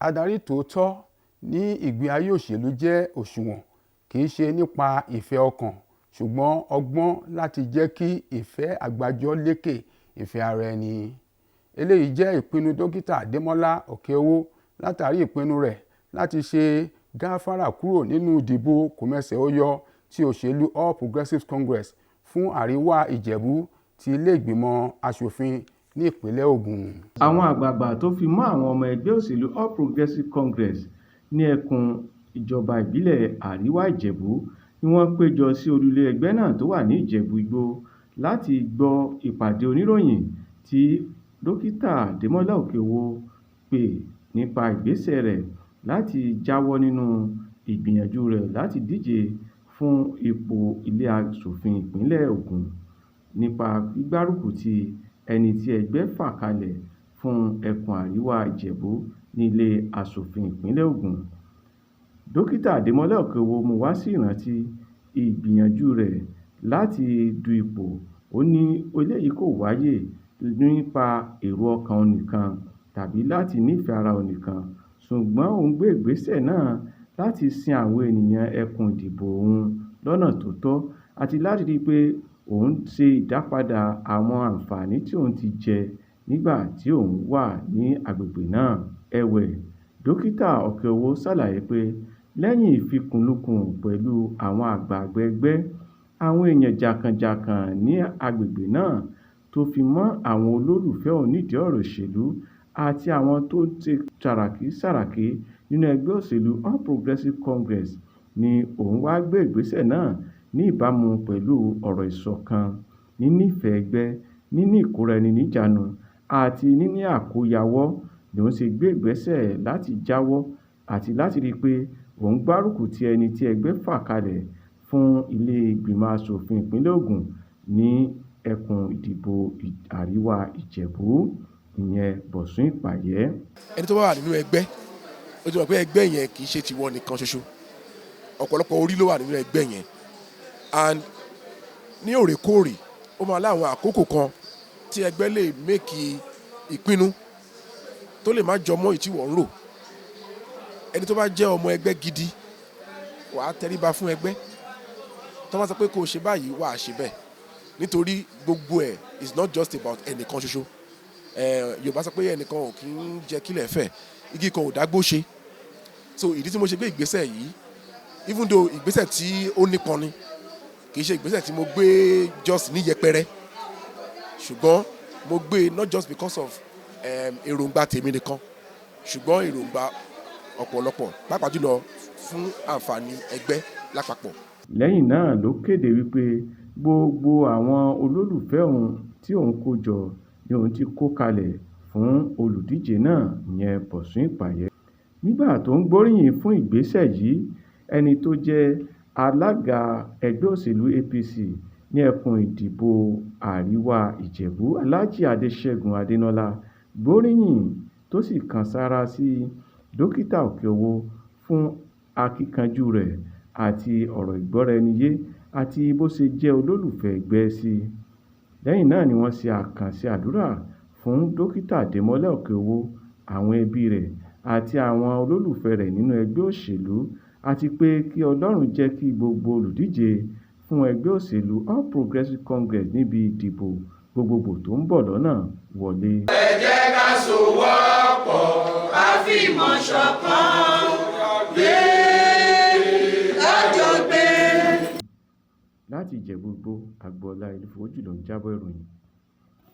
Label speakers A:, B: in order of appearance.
A: Adarí tòótọ́ ní ìgbé ayé òṣèlú jẹ́ òṣùwọ̀n, kì í ṣe nípa ìfẹ́ ọkàn, ṣùgbọ́n ọgbọ́n láti jẹ́ kí ìfẹ́ àgbájọ lékè ìfẹ́ ara ẹni. Eléyìí jẹ́ ìpinnu Dókítà Adémọ́lá Òkè-Owó látàrí ìpinnu rẹ̀ láti ṣe gáfárà kúrò nínú ìdìbò kòmẹsẹ̀-ó-yọ ti òṣèlú All Progressives Congress fún Àríwá Ìjẹ̀bú ti ilé-ìgbìmọ̀ Aṣòfin ní ìpínlẹ̀ Ògùn.
B: Àwọn àgbààgbà tó fi mọ́ àwọn ọmọ ẹgbẹ́ òṣèlú All Progressives Congress ní ẹkùn ìjọba ìbílẹ̀ Àríwá Ìjẹ̀bú ni wọ́n péjọ sí olú ilé ẹgbẹ́ náà tó wà ní Ìjẹ̀bú-Igbó láti gbọ́ ìpàdé oníròyìn tí Dókítà Adémọ́lá Òkè-Owó pè nípa ìgbésẹ̀ rẹ̀ láti jáwọ́ nínú ìgbìyànjú rẹ̀ láti díje fún ipò ilé Aṣòfin ìpínlẹ̀ Ògùn nípa gbígbárùkù ti ẹni tí ẹgbẹ́ fà kalẹ̀ fún ẹkùn Àríwá Ìjẹ̀bú ní ilé Aṣòfin ìpínlẹ̀ Ògùn. Dókítà Adémọ́lá Òkè-Owó mú wá sí ìrántí ìgbìyànjú rẹ̀ láti du ipò. Ó ní eléyìí kò wáyé nípa èrò ọkàn òun nìkan tàbí láti nífẹ̀ẹ́ ara òun nìkan, ṣùgbọ́n òun gbé ìgbésẹ̀ náà láti sin àwọn ènìyàn ẹkùn ìdìbò òun lọ́nà tó tọ́ àti láti rí i pé òun ṣe ìdápadà àwọn àǹfààní tí òun ti jẹ nígbà tí òun wà ní agbègbè náà. Ẹ̀wẹ̀, Dókítà Òkè-Owó ṣàlàyé pé lẹ́yìn ìfikùnlukùn pẹ̀lú àwọn àgbààgbà ẹgbẹ́, àwọn èèyàn jàǹkànjàǹkàn ní agbègbè náà tó fi mọ́ àwọn olólùfẹ́ òun nídìí ọ̀rọ̀ òṣèlú àti àwọn tó ń ṣe sàràkí-sàràkí nínú ẹgbẹ́ òṣèlú All Progressives Congress ní òun wá gbé ìgbésẹ̀ náà ní ìbámu pẹ̀lú ọ̀rọ̀ ìṣọ̀kan, nínífẹ̀ẹ́ ẹgbẹ́, níní ìkóra-ẹni-níjàánu àti níní àkóyawọ́ ni òun ṣe gbé ìgbésẹ̀ láti jáwọ́ àti láti rí i pé òun gbárùkù ti ẹni tí ẹgbẹ́ fà kalẹ̀ fún ilé ìgbìmọ̀ Aṣòfin ìpínlẹ̀ Ògùn ní ẹkùn ìdìbò Àríwá Ìjẹ̀bú, ìyẹn Bọ̀sún Ìpàyẹ́.
C: Ẹni tó bá wà nínú ẹgbẹ́, ó ti mọ̀ pé ẹgbẹ́ yẹn kì í ṣe tiwọn nìkan ṣoṣo. Ọ̀pọ̀lọpọ̀ orí ló wà nínú ẹgbẹ́ yẹn, and ní òrèkóòrè, ó máa láwọn àkókò kan tí ẹgbẹ́ lè make ìpinnu tó lè má jọ mọ́ èyí tí wọ́n ń rò. Ẹni tó bá jẹ́ ọmọ ẹgbẹ́ gidi, wàá tẹríba fún ẹgbẹ́. Tó bá sọ pé kó o ṣe báyìí, wàá ṣe bẹ́ẹ̀, nítorí gbogbo ẹ̀ is not just about ẹnìkan ṣoṣo. Yorùbá sọ pé ẹnìkan ò kí ń jẹ́ kílẹ̀ fẹ̀, igi kan ò dágbó ṣe. So ìdí tí mo ṣe gbé ìgbésẹ̀ yìí, even though ìgbésẹ̀ tí ó nípọn ni, kì í ṣe ìgbésẹ̀ tí mo gbé just ní yẹpẹrẹ, ṣùgbọ́n mo gbé not just because of èròǹgbà tèmi nìkan, ṣùgbọ́n èròǹgbà ọ̀pọ̀lọpọ̀, pàápàá jùlọ fún àǹfààní ẹgbẹ́ lápapọ̀.
B: Lẹ́yìn náà ló kéde wípé gbogbo àwọn olólùfẹ́ òun tí òun kó jọ ni òun ti kó kalẹ̀ fún olùdíje náà, ìyẹn Bọ̀sún Ìpàyẹ́. Nígbà tó ń gbóríyìn fún ìgbésẹ̀ yìí, ẹni tó jẹ́ alága ẹgbẹ́ òṣèlú APC ní ẹkùn ìdìbò Àríwá Ìjẹ̀bú, Alhaji Adéṣẹ́gun Adénọlá, gbóríyìn tó sì kan sáárá sí Dókítà Òkè-Owó fún akíkanjú rẹ̀ àti ọ̀rọ̀ ìgbọ́ra-ẹni-yé àti bó ṣe jẹ́ olólùfẹ́ ẹgbẹ́ sí. Lẹ́yìn náà ni wọ́n ṣe àkànṣe àdúrà fún Dókítà Adémọ́lá Òkè-Owó, àwọn ẹbí rẹ̀ àti àwọn olólùfẹ́ rẹ̀ nínú ẹgbẹ́ òṣèlú, àti pé kí Ọlọ́run jẹ́ kí gbogbo olùdíje fún ẹgbẹ́ òṣèlú All Progressives Congress níbi ìdìbò gbogbogbò tó ń bọ̀ lọ́nà wọlé.
D: Ẹ jẹ́ ká sowọ́pọ̀, ká fìmọ̀ ṣọ̀kan gbé kájọ gbé.
B: Láti Ìjẹ̀bú-Igbó, Agboola Elúfọ̀jù ló ń jábọ̀ ìròyìn.